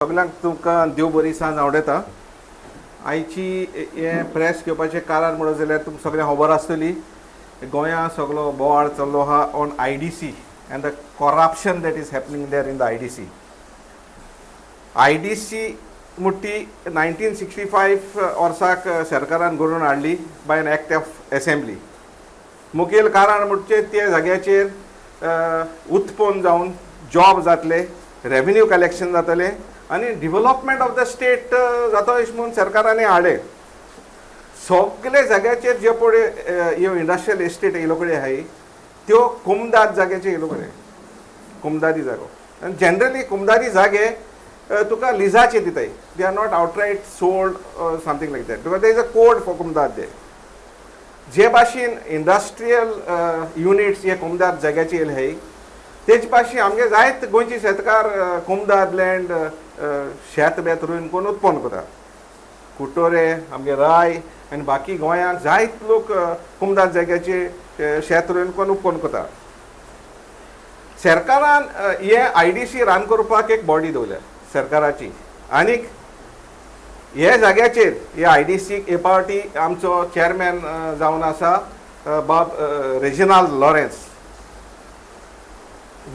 सगल्यांक तुमकां देव बरी सांज आवडटा. आयची हें प्रेस घेवपाचें कारण म्हणत जाल्यार तुमकां सगळ्यांक खबर आसतली, गोंया सगलो बोवाळ चल्लो आहा on IDC and the corruption that is happening there in the IDC. IDC मुट्टी 1965 वर्साक सरकारान घडोवन हाडली by an act of assembly. मुखेल कारण म्हणजे त्या जाग्याचेर उत्पन्न जावन जॉब जातले, रेवेन्यू कलेक्शन जातलें आनी डिवलपमेंट ऑफ the state जाता अशें म्हणून सरकारान हाडलें. सगळे जाग्याचेर जे पळय ह्यो इंडस्ट्रियल इस्टेट येयलो कडेन आहाय, त्यो कोमदाद जाग्याचेर येयलो कडेन, कोमदादी जागो. आनी जनरली कोमदादी जागे तुका लिजाचे दिताय. They are not outright sold, something like that, because there is a code for कोमदाद. दे जे भाशेन इंडस्ट्रियल युनिट्स हे कोमदाद जाग्याचे येयले आहाय, तेज भाशेन आमगे जायत गोंयचे शेतकार कोमदाद लँड शेत बेत रोवन करून उत्पन्न करता. कुट्टोरे, आमगे राय आनी बाकी गोंयांत जायत लोक कोमदाद जाग्याचे शेत रोवन करून उत्पन्न करता. सरकारान हे IDC run करपाक एक बॉडी दवरल्या सरकाराची. आनीक हे जाग्याचेर हे IDC हे पावटी आमचो चेअरमॅन जावन आसा बाब रेजिनाल्ड लॉरेन्स.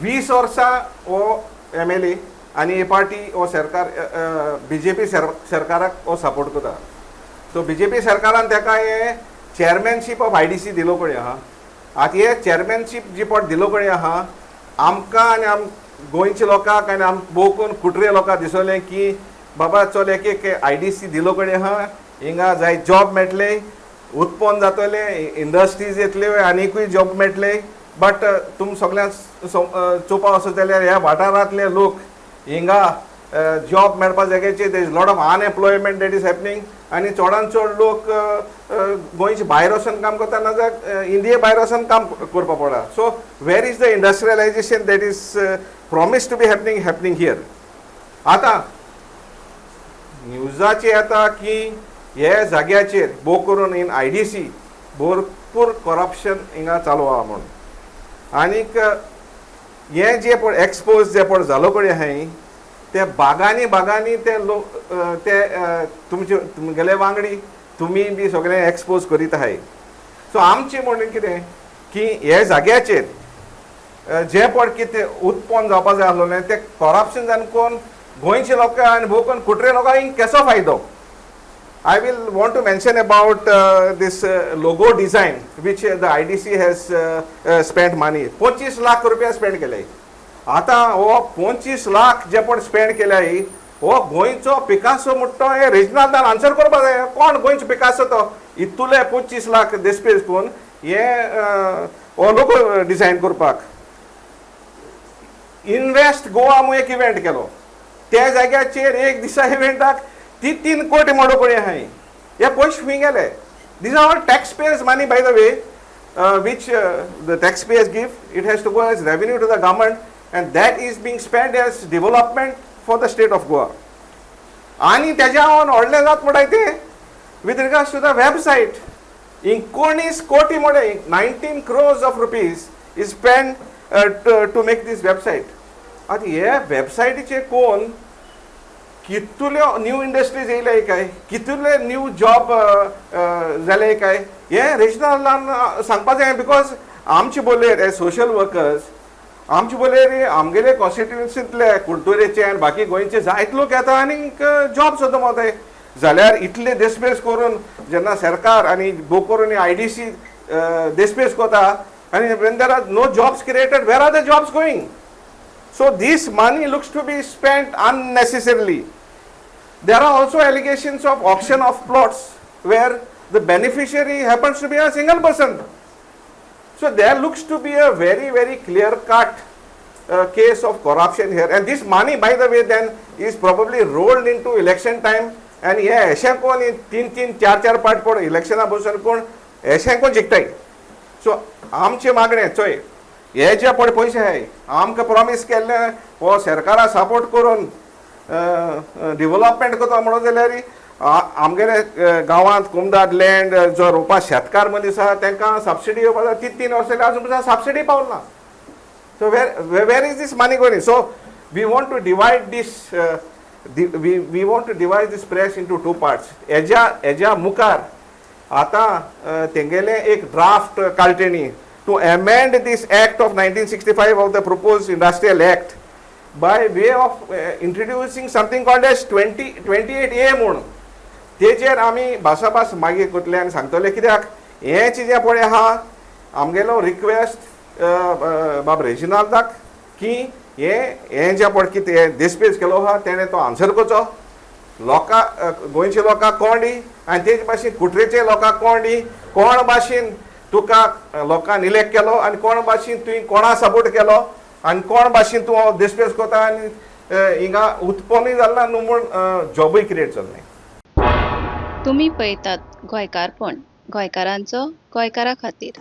20 वर्सां हो MLA आनी हे पार्टी हो सरकार BJP सरकाराक हो सपोर्ट करता. सो BJP सरकारान ताका हे चेअरमॅनशीप ऑफ IDC दिलो कडेन आहा. आतां हे चेअरमॅनशीप जी पट दिलो कडेन आहा, आमकां आनी आम गोंयच्या लोकांक आनी आम भोव करून कुट्रे लोकांक दिसलें की बाबा चल, एक एक IDC दिलो कडेन आहा, हिंगा जाय जॉब मेळटले, उत्पन्न जातलें, इंडस्ट्रीज येतल्यो, आनीकूय जॉब मेळटले. बट तुम सगळ्यांक चोवपा वचत जाल्यार ह्या वाठारांतले लोक हिंगा जॉब मेळपा जाग्याचेर there is lot of unemployment that is happening. आनी चडान चड लोक गोंयचे भायर वचून काम करता, नाजाल्यार इंडिये भायर वचून काम करपा पडटा. So where is the industrialization that is promise to be happening here? आतां न्यूजाचेर येता की हे जाग्याचेर भोव करून इन IDC भरपूर करप्शन हिंगा चालू आहा म्हणून. आनीक हें जे पळय एक्सपोज जे पळय जालो कडेन आहाय, ते बागांनी बागांनी ते लोक ते तुमचे तुमगेले वांगडी तुमी बी सगळे एक्सपोज करीत आहाय. सो आमचें म्हणणें कितें की हे जाग्याचेर जें पळय कितें उत्पन्न जावपा जाय आसलें, तें करप्शन जावन कोण गोंयचे लोकांक आनी भोव करून कुट्रे लोकांक कसो फायदो? I will want to mention about this logo design which the IDC has spent money. 25 lakh रुपया स्पेंड केले. आतां हो 25 लाख जे पण स्पेंड केले, हो गोंयचो पिकासो म्हणटा तो हे रेजिनाल्दान आन्सर करपा जाय. कोण गोंयचो पिकासो तो इतुले 25 लाख देस्पेज करून हे हो लोगो डिझायन करपाक? इन्वेस्ट गोवा म्हूण एक इव्हेंट केलो, त्या जाग्याचेर एक दिसा इव्हेंटाक ती 3 कोटी मोडो कडेन आहाय. हे पयशे खंय गेले? These are all tax payers' money, by the way, which the tax payers give. It has to go as revenue to the government and that is being spend as development for the state of Goa. आनी तेज्या हांव व्हडलें जात म्हणटाय ते with regards to the website, 19 कोटी mode, 19 crores of rupees is spend to make this website. आतां हे वेबसायटीचे कोण कितुल्यो न्यू इंडस्ट्रीज येयले काय, कितुले न्यू जॉब जाले काय, हें रेजिनाल्डान सांगपा जाय. Because आमचे बोलेर एज सोशल वर्कर्स, आमचे बोलेर आमगेले कॉन्स्टिट्युन्सींतले कुडतुरेचे आनी बाकी गोंयचे जायते लोक येता आनी जॉब सोदून वताय. जाल्यार इतले देसपेस करून जेन्ना सरकार आनी भोव करून IDC देसपेस करता आनी when there are no jobs created, where are the jobs going? So this money looks to be spent unnecessarily. There are also allegations of auction of plots where the beneficiary happens to be a single person. So there looks to be a very, very clear cut case of corruption here. And this money, by the way, then is probably rolled into election time. And हे अशें कोण तीन तीन चार चार पाट पड इलेक्शना बसून कोण अशें कोण जिखताय. सो आमचे मागणें, चोय, हे जे पळय पयशे आहाय, आमकां प्रॉमीस केल्ले हो सरकारा सपोर्ट करून डिवलपमेंट करता म्हणून, जाल्यार आमगेले गांवांत कुमदाद लँड जो रोवपा शेतकार मनीस आहा, तांकां सबसिडी येवपा जाय. तीन तीन वर्सां जालीं, आजून पसून सबसिडी पावला ना. So where is this money going? So we want to divide this We want to divide this press into two parts. हेज्या मुखार आतां तेंगेलें एक ड्राफ्ट काडले तेणी to amend this act of 1965 of the proposed Industrial Act by way of introducing something called as 28A म्हूण. तेजेर आमी भासाभास मागीर करतले आनी सांगतले, कित्याक हें जें पळय आहा, आमगेलो रिक्वेस्ट बाब रेजिनाल्दाक की हें जें पळय कितें देस्पेज केलो आहा, तेणें तो आन्सर करचो लोकां, गोंयच्या लोकांक कोण दी आनी तेज भाशेन कुट्रेचे लोकांक कोण दी, कोण भाशेन तुका लोकांनी इलेक्ट केलो आनी कोण भाशेन तुवें कोणा सपोर्ट केलो आनी कोण भाशेन तूं देस्पेज करता आनी हिंगा उत्पन्नूय जालें ना न्हू म्हूण जॉबूय क्रिएट जालें. तुमी पळयतात गोंयकारपण, गोंयकारांचो गोंयकारा खातीर.